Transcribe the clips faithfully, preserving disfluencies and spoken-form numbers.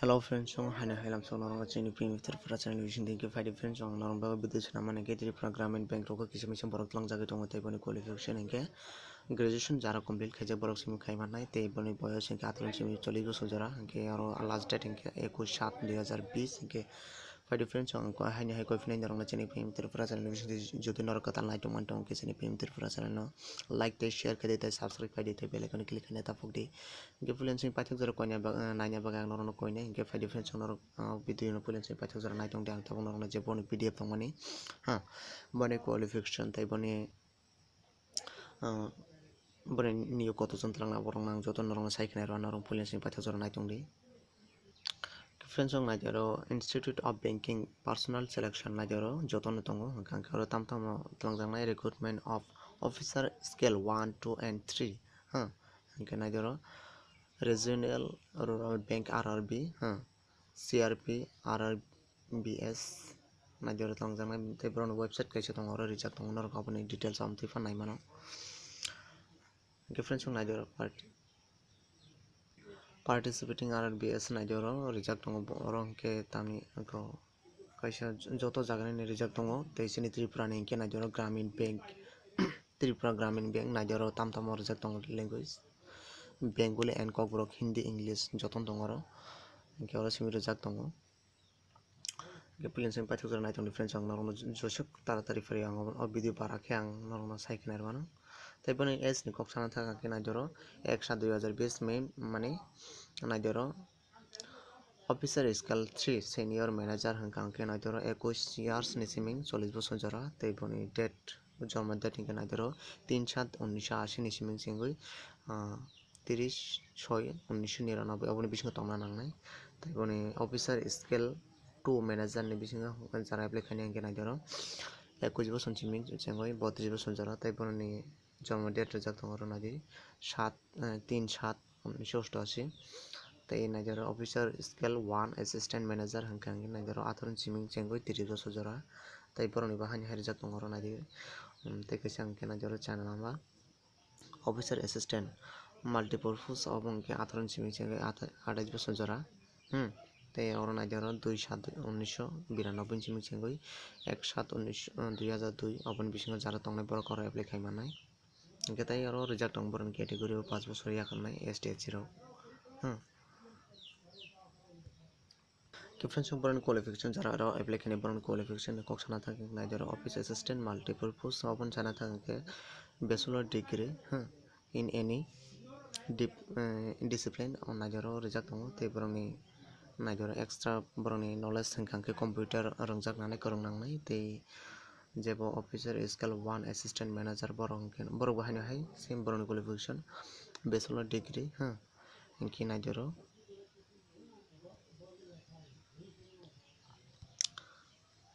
Hello friends, chwng haino hailam sok norok chini Primi Tripura channel bising thank you. Phaidi friends, ang norok bagwi video swnam mani khe Tripura Gramin Bank rogo kisa misa borok tlangjagwi tongo tei boni qualification hinkhe graduation jara complete khaijak borok simi khai mannai tei boni boyos hinkhe atharoh simi chollish bosor jora hinkhe aro last date hinkhe ekush sat dui hazar bish hinkhe. Phaidi friends, ang haino hai koi phinai norokno chini Primi Tripura channel bising jodi norok kwtal nai tongmani tongkhe chini Primi Tripura channel no like tei share khaidi tei subscribe khaidi tei bell icon click khaina tapukdi. Hinkhe puilensing paithak jora koina bag-, eh, naina bagwi ang norokno koinai. Hinkhe phaidi friends, ang norok, ah, video no puilensing paithak jora naitongdi, ang tabuk norokno je boni P D F tongmani, ha, boni qualification tei boni, ah, boni niyok koto chwng twlangna borokno ang joto norokno sai khnai rw, norok puilensing paithak jora naitongdi. Friends, ang naidi oro Institute of Banking Personnel Selection naidi oro jotono tongo, hwnkhe oro tam tamo twlangjaknai Recruitment of Officer Scale one, two and three, ha, hwnkhe naidi oro Regional Rural Bank R R B, ha, C R P, R R B S, naidi oro twlangjaknai tei borokni website kaisa tongo, oro rijak tongo, norok aboni details amtwi phan nai mano. Hwnkhe friends, ang naidi oro part-, participating R R B S naidi oro rijak tongo, bo-, oro hwnkhe tamni oro kaisa joto jaganini rijak tongo, tei chini Tripurani hwnkhe naidi oro Gramin Bank, Tripura Gramin Bank naidi oro tam tamo rijak tongo language, Bengali and Kokborok, Hindi, English jotono tongo oro, hwnkhe oro simi rijak tongo. Hwnkhe puilensing paithak jora naitongdi friends, ang norokno josok taratari phari ang o video bara khe ang norokno sai khnai rwmano. Tei boni age ni kok sana thang khe naidi oro ek sat dui hazar bish May mani naidi oro Officer Scale three Senior Manager hwnkha hwnkhe naidi oro ekush years ni simi chollish bosor jora tei boni date, jormo date hwnkhe naidi oro tin sat unnisho ashi ni simi chengwi, ah, tris soi unnisho niranoboi oboni bisingo tongna nangnai. Tei boni Officer Scale two Manager ni bisingo jara apply khainai hwnkhe naidi oro ekush bosor simi chengwi botris bosor jora tei boroni jormo date rijak tongo oro naidi sat, eh, tin sat unnisho osto ashi. Tei naidi oro Officer Scale one Assistant Manager hwnkha hwnkhe naidi oro atharoh ni simi chengwi tris bosor jora. Tei borokni bo haino hai rijak tongo oro naidi. Um, tei kaisa hwnkhe naidi oro chana lama Officer Assistant Multipurpose obo hwnkhe atharoh ni simi chengwi athai-, athais bosor jora. Hmm. Tei oro naidi oro dui sat unnisho biranoboi ni simi chengwi ek sat unnish, uh, dui hazar dui oboni bisingo jara tongnai borok oro apply khai mannai. Hwnkhe tei oro rijak tongo borokni category o paanch bosor yakarnai S T S C rok. Hmm. Khe friends, borokni qualification jara oro apply khainai borokni qualification ni kok sana thang khe naidi oro Office Assistant Multipurpose oboni sana thang khe Bachelor Degree, hmm, in any dip-, eh, discipline o naidi oro rijak tongo tei borokni naidi oro extra borokni knowledge hwnkha hwnkhe computer rwngjak nanai kwrwng nangnai tei jebo Officer Scale one Assistant Manager borok hwnkhe borok bo haino hai same borokni qualification Bachelor Degree, ha, hwnkhe naidi oro.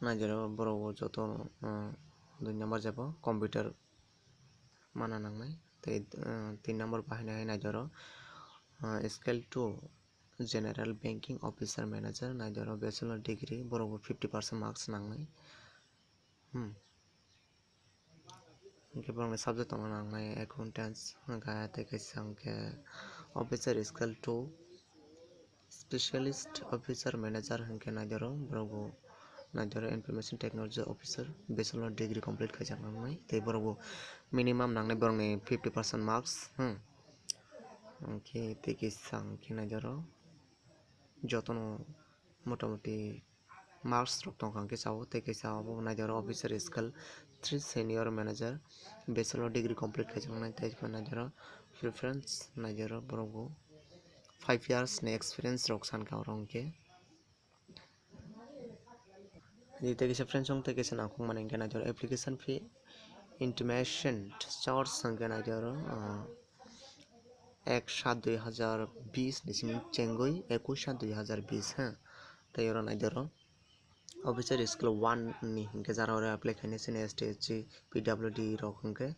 Naidi oro borok bo joto, uh, dui number jebo computer mana nangnai. Tei, uh, tin number bahai nai naidi oro, uh, Scale two General Banking Officer Manager naidi oro Bachelor Degree borok bo fifty percent marks nangnai. Hmm. Hwnkhe borokni subject tongna nangnai accountancy, hwnkhe tei kaisa hwnkhe Officer Scale two Specialist Officer Manager hwnkhe naidi oro borok bo naidi oro Information Technology Officer Bachelor Degree complete khaijak nangnai tei borok bo minimum nangnai borokni fifty percent marks, hmm. Hwnkhe tei kaisa hwnkhe naidi oro jotono motamoti marks rok tongkha hwnkhe sao tei kaisa obo naidi oro Officer Scale three Senior Manager Bachelor Degree complete khaijak nai tei naidi oro preference naidi oro borok bo five years ni experience rok sankha oro hwnkhe. Tei kaisa friends wng tei kaisa nangkukmani hwnkhe naidi oro application fee intimation charge hwnkhe naidi oro, ah, ek sat dui hazar bish ni simi chengwi ekush sat dui hazar bish, ha. Tei oro naidi oro Officer Scale one ni hwnkhe jara oro apply khainai chini S T, S C, P W D rok hwnkhe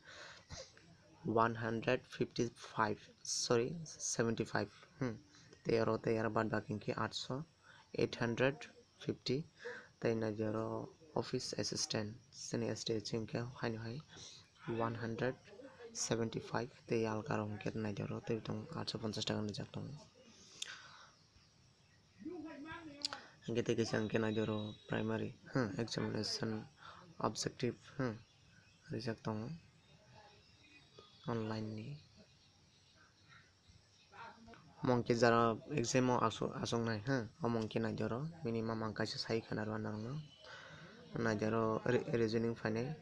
one hundred fifty five, sorry, seventy five, hmm. Tei oro tei aro baad baki hwnkhe aatso, eight hundred fifty. Tei naidi oro Office Assistant chini S T, S C hwnkhe haino hai one hundred seventy five tei alka rok hwnkhe naidi oro tei tong aatso ponchash taka ni jak tongo. Hingke tei kaisa hingke naidi oro primary, hmm, examination objective, hmm, rijak tongo online ni. Omo hingke jara exam o asuk, asuknai, hmm, omo hingke naidi oro minimum ang kaisa sai khana rw narwkno. Naidi oro re-, reasoning phainai.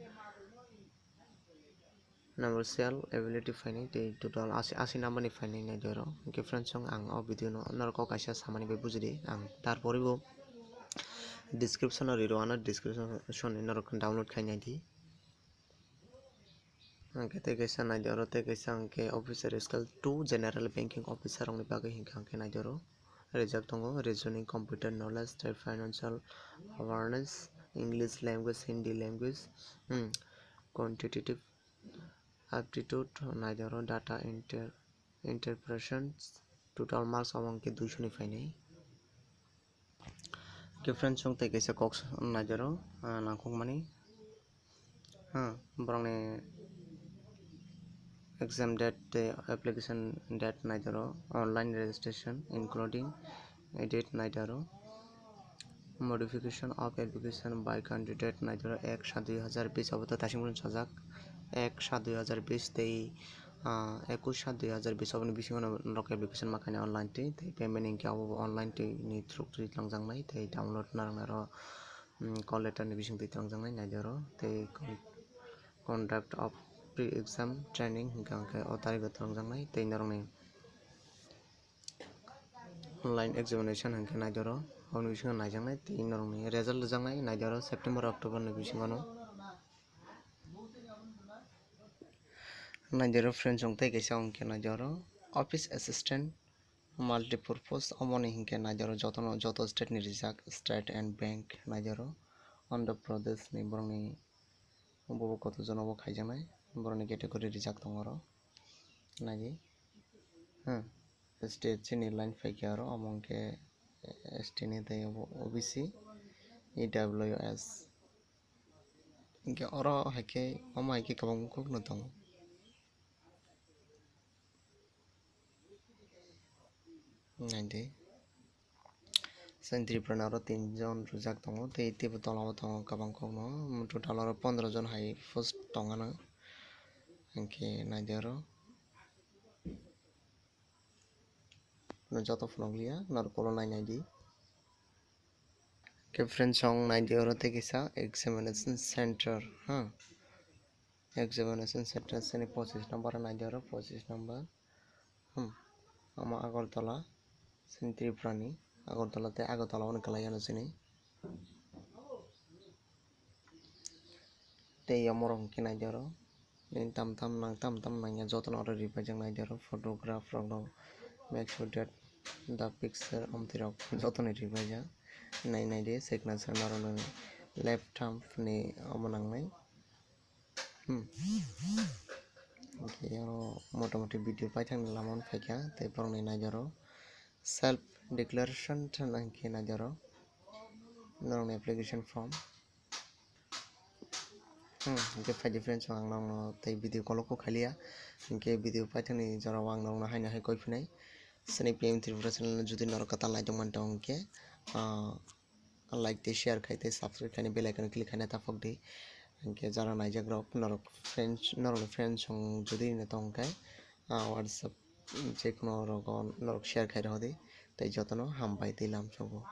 Numerical ability phainai tei total asi, asi number ni phainai naidi oro. Hingke friends, chwng ang o video no norok kaisa samani bai bujidi. Ang tarpore bo description o riro ano, description ni norok download khai naidi. Hingke tei kaisa naidi oro, tei kaisa hingke officer skill two general banking officer rokni bagwi hingke hingke naidi oro. Rijak tongo reasoning, computer knowledge tei financial awareness, English language, Hindi language, hmm, quantitative aptitude, naidi oro data inter-, interpretation, total marks omo hingke duisho ni phainai. Hingke friends, chwng tei kaisa kok naidi oro, ah, nangkukmani. Ha, borokni exam date tei application date naidi oro, online registration including edit naidi oro, modification of application by candidate naidi oro ek sat dui hazar bis abo to daising phano sajak, ek sat dui hazar bis tei, ah, ekush sat dui hazar bis aboni bisingo norok application ma khainai online twi, tei payment hingke abo bo online twi ni through twi twlangjaknai, tei download narwknai oro, mm, call letter ni bising twi twlangjaknai naidi oro, tei con-, conduct of pre-exam training hingka hingke o tarikgo twlangjaknai, tei norokni online examination hingke naidi oro, aboni bisingo naijaknai, tei norokni result rwjaknai naidi oro September, October ni bisingo no. Naidi oro friends, chwng tei kaisa hingke naidi oro office assistant multipurpose, omoni hingke naidi oro jotono, joto state ni rijak, state and bank naidi oro, Andhra Pradesh ni borokni bobo koto jono bo khaijaknai, borokni category rijak tongo oro, naidi, hmm, state chini line phaikha oro, omo hingke S T ni tei obo O B C, E W S, hingke oro haikhe, omo haikhe kwbangma kokno tongo. Naidi. Chini Tripura ni oro tin jon rwjak tongo, tei teibo tola o tongo kwbang kokno, total oro pondro jon hai post tongmano. Hingke naidi oro. Joto phunukliya, norok ulo nai naidi. Hingke friends, chwng naidi oro tei kisa examination center, ha. Examination center chini pochis number naidi oro, pochis number. Hmm. Omo Agartala, chini Tripura ni Agartala tei Agartala ono kwlai ano chini. Tei omo rok hingke naidi oro. Nini tam tam nang, tam tam nangya jotono oro ripaijak naidi oro. Photograph rok no make sure that the picture omtwi rok jotono ripaijak. Nai naidi signature norok ni left thumb ni omo nangnai. Hmm. Hingke oro motamoti video paithakni lama wng phaikha, tei borokni naidi oro self declaration thangna hingke naidi oro norokni application form. Hmm, hingke phaidi friends, ang norokno tei video call o kok khailiya, hingke video paithakni jorao ang norokno haino hai koi phinai. Chini P M Tripura channel no jodi norok kwtal naitongmani tongo hingke, ah, like tei share khai tei subscribe khaina bell icon click khaina taphok di. Hingke jara naijak rok norok friends, norokni friends song jodi no tong khe, ah, WhatsApp, mm, jekhuno rogo norok share khai rw di. Tei jotono hambai tei lamsogo.